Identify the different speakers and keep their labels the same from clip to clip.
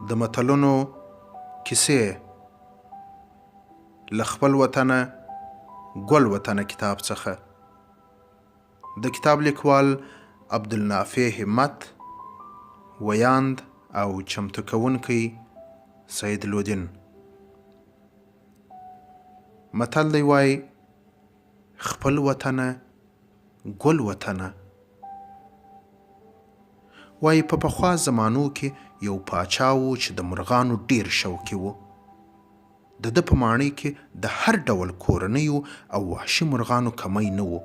Speaker 1: د متلونو کیسې له خپل وطنه ګل وطنه کتاب څخه د کتاب لیکوال عبدالنافع همت ویاند او چمتو کوونکی سید لودین متل دی وای خپل وطنه ګل وطنه وایي په پخوا زمانو کې یو پاچا و چې د مرغانو ډېر شوقي و. د ده په ماڼۍ کې د هر ډول کورنیو او وحشي مرغانو کمی نه و.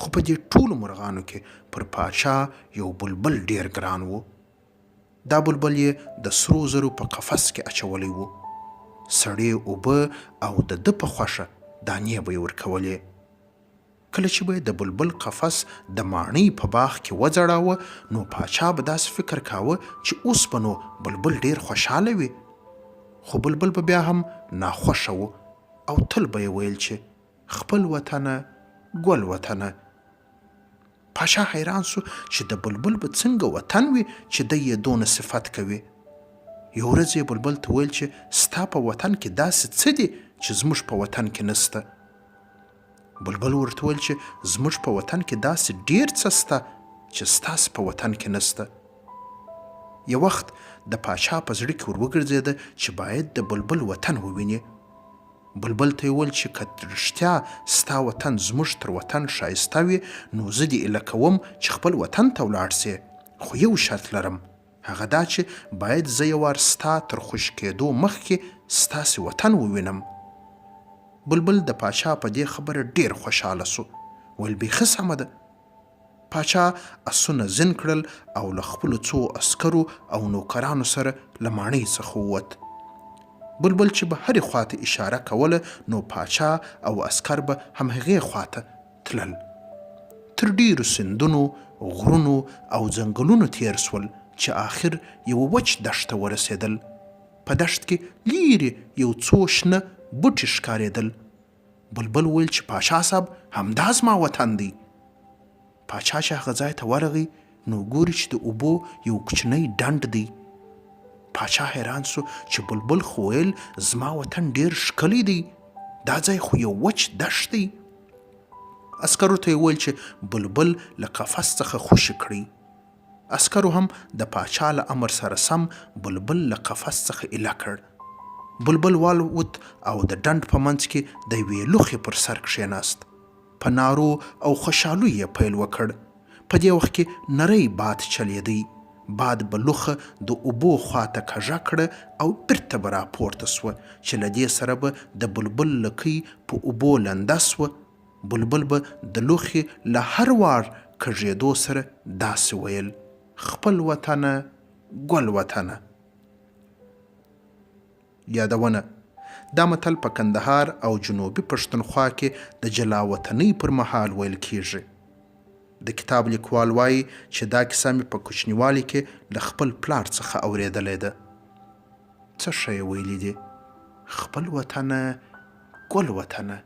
Speaker 1: خو په دې ټولو مرغانو کې پر پاچا یو بلبل ډېر ګران و. دا بلبل یې د سرو زرو په قفس کې اچولی و. سړې اوبه او د ده په خوښه دانې به یې ورکولې. کله چې به یې د بلبل قفس د ماڼۍ په باغ کې وځړاوه، نو پاچا به داسې فکر کاوه چې اوس به نو بلبل ډېر خوشحاله وي. خو بلبل به بیا هم ناخوښه و او تل به یې ویل چې خپل وطنه، ګل وطنه. پاچا حیران شو چې د بلبل به څنګه وطن وي چې دی یې دونه صفت کوي. یو ورځ یې بلبل ته وویل چې ستا په وطن کې داسې څه دي چې زموږ په وطن کې نشته. بلبل ورته وویل چې زموږ په وطن کې داسې ډېر څه شته چې ستاسې په وطن کې نشته. یو وخت د پاچا په زړه کې ور وګرځېده چې باید د بلبل وطن وویني. بلبل ته یې وویل چې که رښتیا ستا وطن زموږ تر وطن ښایسته وي نو زه دې ایله کوم چې خپل وطن ته ولاړ شې خو یو شرط لرم هغه دا چې باید زه یو وار ستا تر خوشې کېدو مخکې ستاسې وطن ووینم. بلبل د پاچا په دې خبره ډېر خوشحاله شو، ویل بیخي سمه ده. پاچا اسونه زین کړل او له خپلو څو عسکرو او نوکرانو سره له ماڼۍ څخه ووت. بلبل چې به هرې خواته اشاره کوله نو پاچا او عسکر به همهغې خواته تلل. تر ډېرو سیندونو، غرونو او ځنګلونو تېر شول چې آخر یوه وچ دښت ته ورسېدل. په دښت کې لیرې یو څو شنه بوټي ښکارېدل. بلبل ویل چې پاچا صاحب همدا زما وطن دی. پاچا چې هغه ځای ته ورغی نو ګوري چې د اوبو یو کوچنی ډنډ دی. پاچا حیران شو چې بلبل خو ویل زما وطن ډیر ښکلی دی، دا ځای خو یو وچ دښت دی. عسکرو ته یې وویل چې بلبل له قفس څخه خوشې کړئ. عسکرو هم د پاچا له امر سره سم بلبل له قفس څخه ایله کړ. بلبل والوت او د ډنډ په منځ کې د یوې لوخې پر سر کښېناست. په نارو او خوشحالو یې پیل وکړ. په دې وخت کې نری باد چلېدی. باد به لوخه د اوبو خوا ته کږه کړه او بیرته به راپورته شوه چې له دې سره به د بلبل لکۍ په اوبو لنده شوه. بلبل به د لوخې له هر وار کږېدو سره داسې ویل، خپل وطنه، ګل وطنه. یادونه، دا متل په کندهار او جنوبي پښتونخوا کې د جلا وطنۍ پر مهال ویل کېږي. د کتاب لیکوال وايي چې دا کیسه مې په کوچنیوالي کې له خپل پلار څخه اورېدلې ده. څه ښه یې ویلي دي، خپل وطنه، ګل وطنه.